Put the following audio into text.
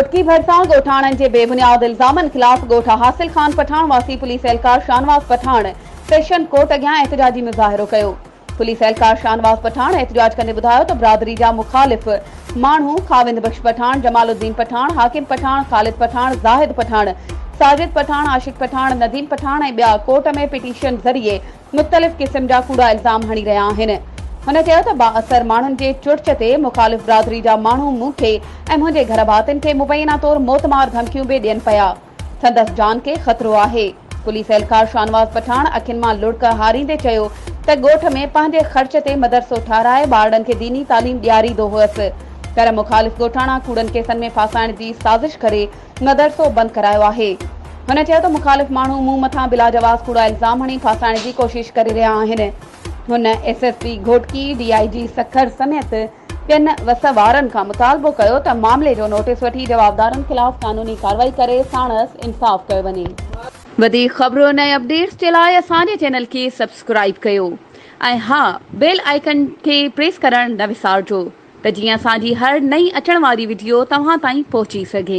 گهوٽڪي ڀرسان ڳوٺاڻن جي بي بنياد الزامن خلاف ڳوٺ حاصل خان پٺاڻ واسي پوليس اهلڪار شاهنواز پٺاڻ سيشن ڪورٽ اڳيان احتجاجي مظاهرو ڪيو. پوليس اهلڪار شاهنواز پٺاڻ احتجاج ڪندي ٻڌايو ته برادري جا مخالف ماڻهو خاوند بخش پٺاڻ، جمال الدين پٺاڻ، حاڪم پٺاڻ، خالد پٺاڻ، زاهد پٺاڻ، ساجد پٺاڻ، عاشق پٺاڻ، نديم پٺاڻ ۽ ٻيا ڪورٽ ۾ پٽيشن ذريعي مختلف قسم جا ڪوڙا الزام هڻي رهيا آهن. هن چيو ته بااثر ماڻهن جي چرچ تي مخالف برادري جا ماڻهو مون کي ۽ منهنجي گهر ڀاتين کي مبينا طور موتمار ڌمڪيون به ڏين پيا. سندس جان کي خطرو آهي. پوليس اهلڪار شاهنواز پٺاڻ اکين مان لڙڪ هاريندي چيو ته ڳوٺ ۾ پنهنجي خرچ تي مدرسو ٺهرائي ٻارڙن کي ديني تعليم ڏياريندو هئس پر مخالف ڳوٺاڻا ڪوڙن ڪيسن ۾ ڦاسائڻ جي سازش ڪري مدرسو بند ڪرايو آهي. هن چيو ته مخالف ماڻهو مون مٿان بلاجواز ڪوڙا الزام هڻي ڦاسائڻ جي ڪوشش ڪري رهيا آهن. هن S S P Ghotki, D I G Sukkur سميت ٻين وس وارن کان مطالبو ڪيو ته معاملي جو نوٽيس وٺي جوابدارن خلاف قانوني ڪارروائي ڪري ساڻس انصاف ڪيو وڃي. وڌيڪ خبرن ۽ اپڊيٽس جي لاء اسان جي چينل کي سبسڪرائيب ڪيو ۽ ها بيل آئيڪن کي پريس ڪرڻ نه وسارجو. ته جيئن اسان جي هر نئين اچڻ واري وڊيو توهان تائين پهچي سگهي.